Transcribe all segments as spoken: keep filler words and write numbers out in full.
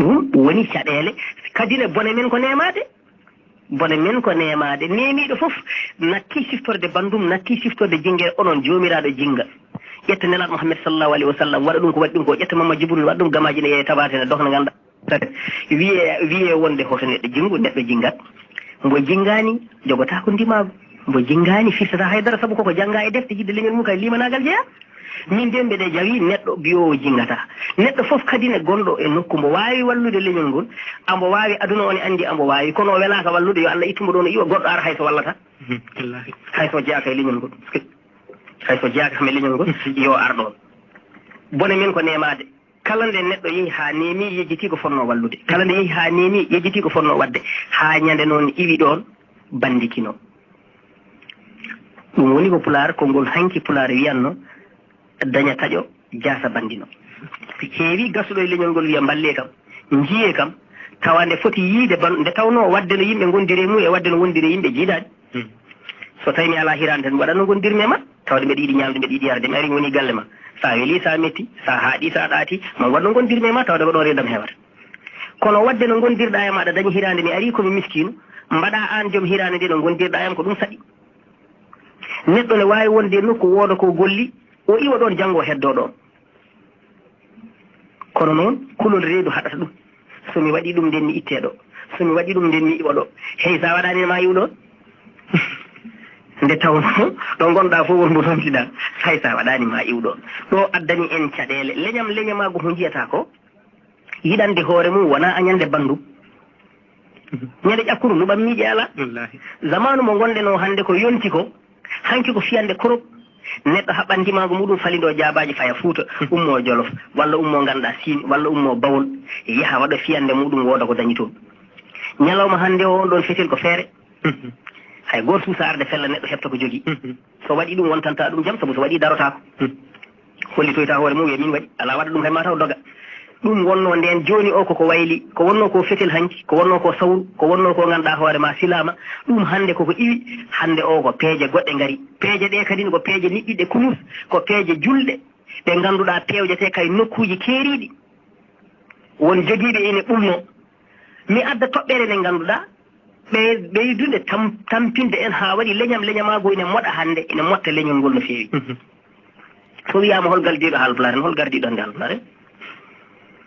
Ɗum woni caɗeele. Kadi ne bone men ko neemaade. Bone men ko neemaade. Neemiiɗo fof natti siftorde banndum, natti siftorde jinngere, onon joomiraaɗo jinnga. Ƴetta Nelaaɗo Muhammad sallallahu alaihi wa sallam, waɗa ɗum ko waɗi ɗum ko, ƴetta Mamma Jibril, waɗa ɗum gamaaji ne, yeeya tabaate ne, dohna ngannda. Wiye, wiye wonde hoto neɗɗo jinngu, neɗɗo jinngat. Mbo jinngaani, jogotaako ndimaagu. Mbo jinngaani, firtata haydara, sabu koko jannga e defte, yidde leñol mum kay limanaagal jeyaa. Min de mbeɗe jawi neɗɗo biyoowo jinngata. Neɗɗo fof kadi ne gonɗo e nokku mbo waawi wallude leñol ngol, ambo waawi, aduna o ne anndi ambo waawi, kono o welaaka wallude, yo Allah ittu mbo ɗoon o iwa, goɗɗo ara hay so wallata. Mhm, wallaahi. Hay so jeyaaka e leñol ngol. Hay so jeyaaka kam e leñol ngol, mhm, yo ar ɗoon. Bone men ko neemaade. Kala nde neɗɗo yehi haa neemi, yejjitii ko fotnoo wallude. Kala nde yehi haa neemi, yejjitii ko fotnoo waɗde. Haa ñande noon iwi ɗoon, banndikino. Ɗum woni ko Pulaar, konngol hanki Pulaar wiyanno, daña taƴo, jaasa banndino. Heewi gasuɗo e leñol ngol wiya, mballee kam, njiyee kam, tawa nde foti yiyde ban-, nde tawnoo waɗde no yimɓe ngondiri e mum e waɗde no wondiri e yimɓe jiidaani. Hmm. So tawi mi alaa hiraande tan, mi waɗat no ngondirmi e ma, tawde mbeɗa yiɗi ñaamde, mbeɗa yiɗi yarde, mi ari mi woni galle ma. So a welii, so a metti, so a haaɗi, so a ɗaati, ma mi waɗ no ngondirmi e ma, tawde ko ɗo reedam heewata. Kono waɗde no ngondirɗaa e ma, aɗa dañi hiraande, mi arii ko mi miskiino, mbaɗaa aan joom hiraande nde no ngondirɗaa e am, ko ɗum saɗi. Neɗɗo ne waawi wonde e nokku, wooda ko golli, o iwa ɗoon, janngo o heddoo ɗoon. Kono noon, kulol reedu haɗata ɗum. So mi waɗii ɗum, ndeen mi ittee ɗo. So mi waɗii ɗum, ndeen mi iwa ɗo. Hey, so a waɗaani ma iw ɗoon. Nde tawnoo, ɗo ngonɗaa fof won mbo tontiɗaa. Hay so a waɗaani ma iw ɗoon. Ɗo addani en caɗeele. Leñam, leñamaagu ko njiyataa ko, yiɗande hoore mum wonaa añande banndum. Ñande ƴakkundu, nuɓam miiƴe alaa. Wallaahi. Zamaanu mo ngonɗen o hannde ko yonti ko, hanki ko fiyande korop. Neɗɗo haɓɓan ndimaagu muɗum, falindoo jaabaaji, faya Fuuta, ummoo Jolof, walla ummoo nganndaa Siin, walla ummoo Bawol, yaha waɗa fiyande muɗum, wooda ko dañi toon. Ñalawma hannde o, on ɗoon fetel ko feere. Hay gooto suusaa arde fella neɗɗo, heɓta ko jogii. So waɗii ɗum, wontantaa ɗum jam, sabu so waɗii, darotaako. Hollitoyta hoore mum, wiya min waɗi, alaa waɗa ɗum kay, ma taw doga. Ɗum wonnoo ndeen, jooni o koko wayli, ko wonnoo ko fetel hanki, ko wonnoo ko sawru, ko wonnoo ko ngannduɗaa hoore ma silaama, ɗum hannde koko iwi, hannde o ko peeje goɗɗe ngari. Peeje ɗe kadi ne ko peeje niɓɓiɗɗe kunus, ko peeje julɗe, ɗe ngannduɗaa pewjetee kay nokkuuji keeriiɗi. Won jogiiɓe ene ɓulnoo. Mi adda toɓɓere nde ngannduɗaa, ɓe-, ɓeydunde tam-, tampinde en haa waɗi leñam, leñamaagu ene moɗa hannde, ene motta leñol ngol no feewi. Mhm. So wiyaama hol gardiiɗo Haalpulaar en, hol gardiiɗo hannde Haalpulaar en?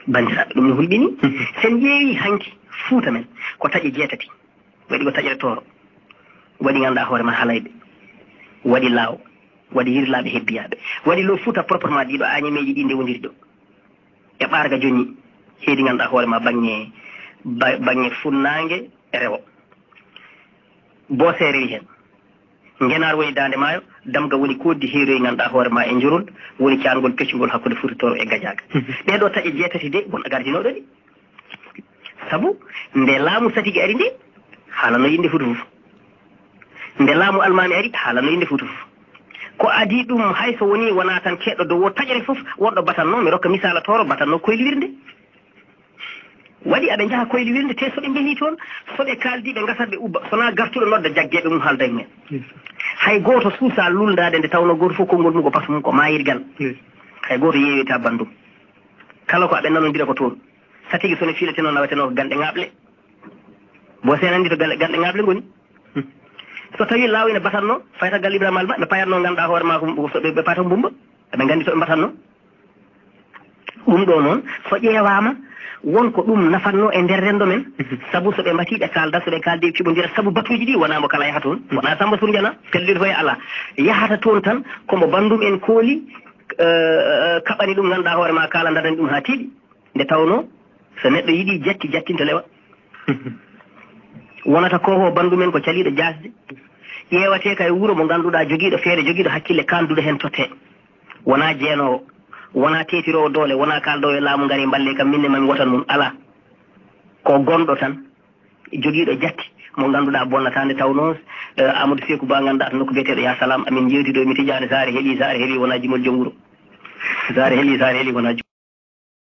Banndiraaɓe, ɗum no hulɓinii. Mhm. So en ƴeewii hanki Fuuta men, ko taƴe jeetati. Waɗi ko taƴere Tooro, waɗi ngannduɗaa hoore ma Halayɓe, waɗi Laaw, waɗi Yirlaaɓe Hebbiyaaɓe, waɗi Loo Fuuta proprement dit, ɗo Añameeji ɗi ndewondiri ɗo. E ɓaarga joñi, heedi ngannduɗaa hoore ma baŋŋe, ba-, baŋŋe funnaange e rewo. Booseere wi heen. Ngenaar woni daande maayo, Damga woni kooddi heeroyi ngannduɗaa hoore ma e njorol, woni caangol peccungol hakkunde Fuuta Tooro e Gajaaga. Mhm. Ɗee ɗoo taƴe jeetati de, won gardinooɗo ɗi. Sabu nde laamu satigi ari nde, haalano yimɓe Fuuta fof. Nde laamu almaami ari, haalano yimɓe Fuuta fof. Ko adii ɗum, hay so wonii wonaa tan keɗɗo dow o taƴere fof, woɗɗo batanno, mi rokka misaala Tooro, batanno koyli wirnde. Waɗi aɓe njaha koyli wirnde, te so ɓe njehii toon, so ɓe kaaldi, ɓe ngasat, ɓe ubba. So wonaa gartuɗo nodda jaggeeɓe mum, haalda e mumen. Yes. Hay gooto suusaa lulndaade nde tawnoo gooto fof konngol mum ko basu mum, ko maayirgal. Yes. Hay gooto yeeyoyta banndum. Kala ko aɓe nanondira ko toon. Satigi so ne fiilatenoo, nawetenoo ko ganɗe ŋaaɓle. Bo seenandi to ganɗe, ganɗe ŋaaɓle ngoni. Hmm. So tawii laaw ene batatnoo, fayta gal Ibrahima Alba, ɓe payatnoo, ngannduɗaa hoore maa ko, so ɓe, ɓe payata ko mbumba. Eɓe nganndi to ɓe mbaɗatnoo. Ɗum ɗo noon, so ƴeewaama, won ko ɗum nafatnoo e nder renndo men. Mhm. Sabu so ɓe mbaɗii, ɓe kaalda, so ɓe kaaldi, ɓe cuɓondira. Sabu batuuji ɗi wonaa mbo kala yaha toon. Mhm. Wonaa Sammba Suun Jana, pelliɗo e alaa. Yahata toon tan, ko mbo banndum en kooli, eh, kaɓani ɗum, ngannduɗaa hoore maa, kaala, darani ɗum haa tiiɗi. Nde tawnoo, so neɗɗo yiɗii jatti, jattinta lewa. Wonata ko o banndum en ko caliiɗo jaasde. Ƴeewatee kay wuro mo ngannduɗaa jogiiɗo feere, jogiiɗo hakkille, kaanduɗo heen tottee. Wonaa jeenoowo, wonaa teetiroowo doole, wonaa kaaldoowo e laamu, ngari mballe kam, min ne mami wotan mum. Alaa. Ko gonɗo tan, jogiiɗo jatti, mo ngannduɗaa bonnataa. Nde tawnoo, eh, Amadou Seeku Ba, ngannduɗaa to nokku biyeteeɗo Ya Salam, amin njeewti ɗo, mi tijaani, so are heɓii, so are heɓii, wonaa jimol joom wuro. So are heɓii, so are heɓii, wonaa jimol